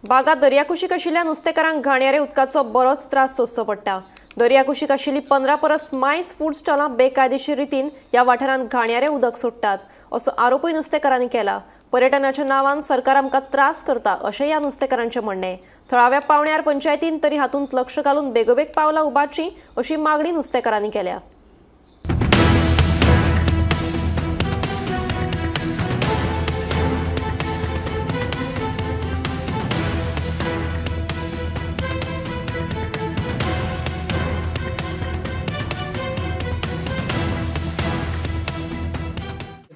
बागा दर्याकुशीक आशिल्ल्या नुस्तेकारांक घाणयारे उदकाचो बरोच त्रास सोंसचो पडटा। दर्याकुशीक आशिल्ली 15 परस मायस फूड स्टॉलां बेकायदेशीर रितीन ह्या वाठारांत घाणयारे उदक सोडटात असो आरोपूय नुस्तेकारांनी केला। पर्यटनाच्या नांवान सरकार आमकां त्रास करता अशें ह्या नुस्तेकारांचें म्हणणें। थळाव्या पावण्यार पंचायतीन तरी हातूंत लक्ष घालून बेगोबेग पावलां उबारचीं अशी मागणी नुस्तेकारांनी केल्या।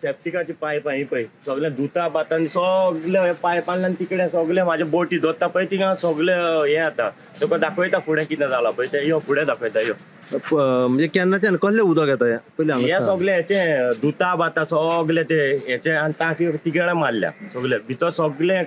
सेप्टिकाची पायपां ही पळय सगळे दुता बातान सगळे पायपांतल्यान तिकडे सगळे म्हाजे बोटी दोता पळय थिंगा सगळे हें जाता। तुका दाखयता फुडें कितें जालां पळय तें यो फुडें दाखयता यो। म्हणजे केन्नाच्यान कसलें उदक येता पयलीं हें सगळें हेचें दुता बाता सगळे ते हेचें आनी टांकी तिकडे मारल्या सगळे भितर सगळे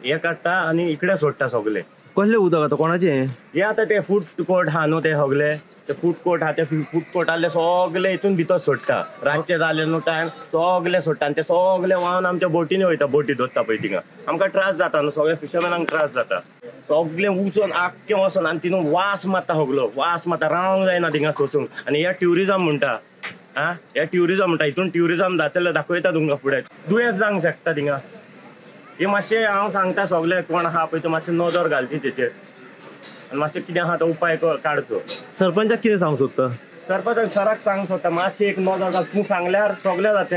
हें काडटा आनी इकडे सोडटा सगळे। कसलें उदक येता कोणाचें? हें आतां ते फूड कोर्ट आहा न्हू ते सगळे ते फूड कोर्ट आहा ते फूड कोर्टांतले सगळे हितून भितर सोडटा। रातचे जाले न्हू टायम सगळे सोडटा आनी ते सगळे व्हांवन आमच्या बोटींनी वयता। बोटी दोत्ता पळय थिंगा आमकां त्रास जाता न्हू सगळे फिशरमॅनांक त्रास जाता। सगळे वचून आख्खे वचोन आनी तितून वास मारता सगलो वास मारता रावंक जायना थिंगा सोसूंक। आनी हे ट्युरिजम म्हणटा आं हे ट्युरिजम म्हणटा हितून ट्युरिजम जातलें दाखयता तुमकां फुडें दुयेंस जावंक शकता थिंगा। हे मातशें हांव सांगता सगळे कोण आहा पळय तो मातशें नदर घालची तेचेर आनी मातशें कितें आहा तो उपाय काडचो। सरपंचाक कितें सांगूंक सोदता? सरपंचाक सराक सांगूंक सोदता मातशें एक नदर घाल तूं सांगल्यार सगळें जातलें।